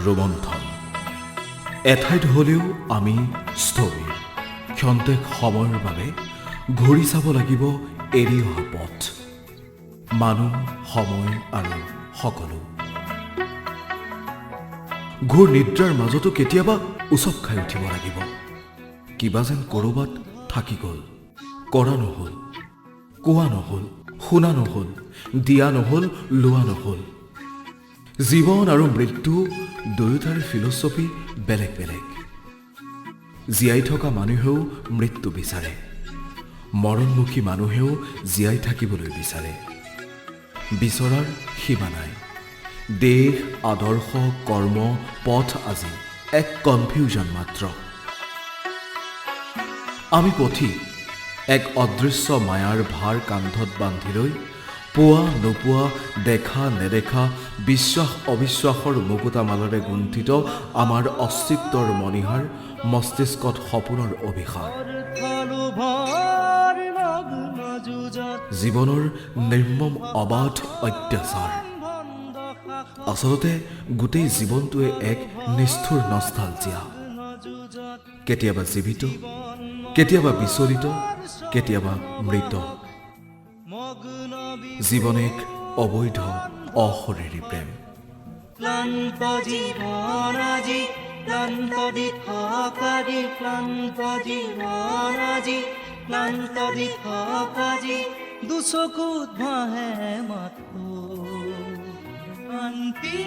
ৰোমন্থন। এঠাইত হ'লেও আমি স্থবিৰ। ক্ষন্তেক সময়ৰ বাবে ঘূৰি চাব লাগিব এৰি অহা পথ, মানুহ, সময় আৰু সকলো। ঘোৰ নিদ্ৰাৰ মাজতো কেতিয়াবা উচপ খাই উঠিব লাগিব। কিবা যেন ক'ৰবাত থাকি গ'ল, কৰা নহ'ল, কোৱা নহ'ল, শুনা নহ'ল, দিয়া নহ'ল, লোৱা নহ'ল। জীৱন আৰু মৃত্যু দুয়োটাৰে ফিলচফি বেলেগ বেলেগ। জীয়াই থকা মানুহেও মৃত্যু বিচাৰে, মৰণমুখী মানুহেও জীয়াই থাকিবলৈ বিচাৰে। বিচৰাৰ সীমা নাই। দেশ, আদৰ্শ, কৰ্ম পথ আজি এক কনফিউজন মাত্ৰ। আমি পথিক, এক অদৃশ্য মায়াৰ ভাৰ কান্ধত বান্ধি লৈ পোৱা নোপোৱা, দেখা নেদেখা, বিশ্বাস অবিশ্বাসৰ মুকুতামালাৰে গুণ্ঠিত আমাৰ অস্তিত্বৰ মণিহাৰ, মস্তিষ্কত সপোনৰ অভিসাৰ, অৰ্থলোভৰ নগ্ন যুঁজত জীৱনৰ নিৰ্মম অবাধ অত্যাচাৰ। ভণ্ড শাসন আচলতে গোটেই জীৱনটোৱে এক নিষ্ঠুৰ নষ্টালজিয়া। যুঁজত কেতিয়াবা জীৱিত, কেতিয়াবা বিচলিত, কেতিয়াবা মৃত। মগ্ন জীৱন এক অবৈধ অশৰীৰী প্ৰেম। ক্লান্ত জীৱন আজি, ক্লান্ত দিঠক আজি, ক্লান্ত জীৱন আজি, ক্লান্ত দিঠক আজি, দুচকুত ভাহে মাথো শান্তি।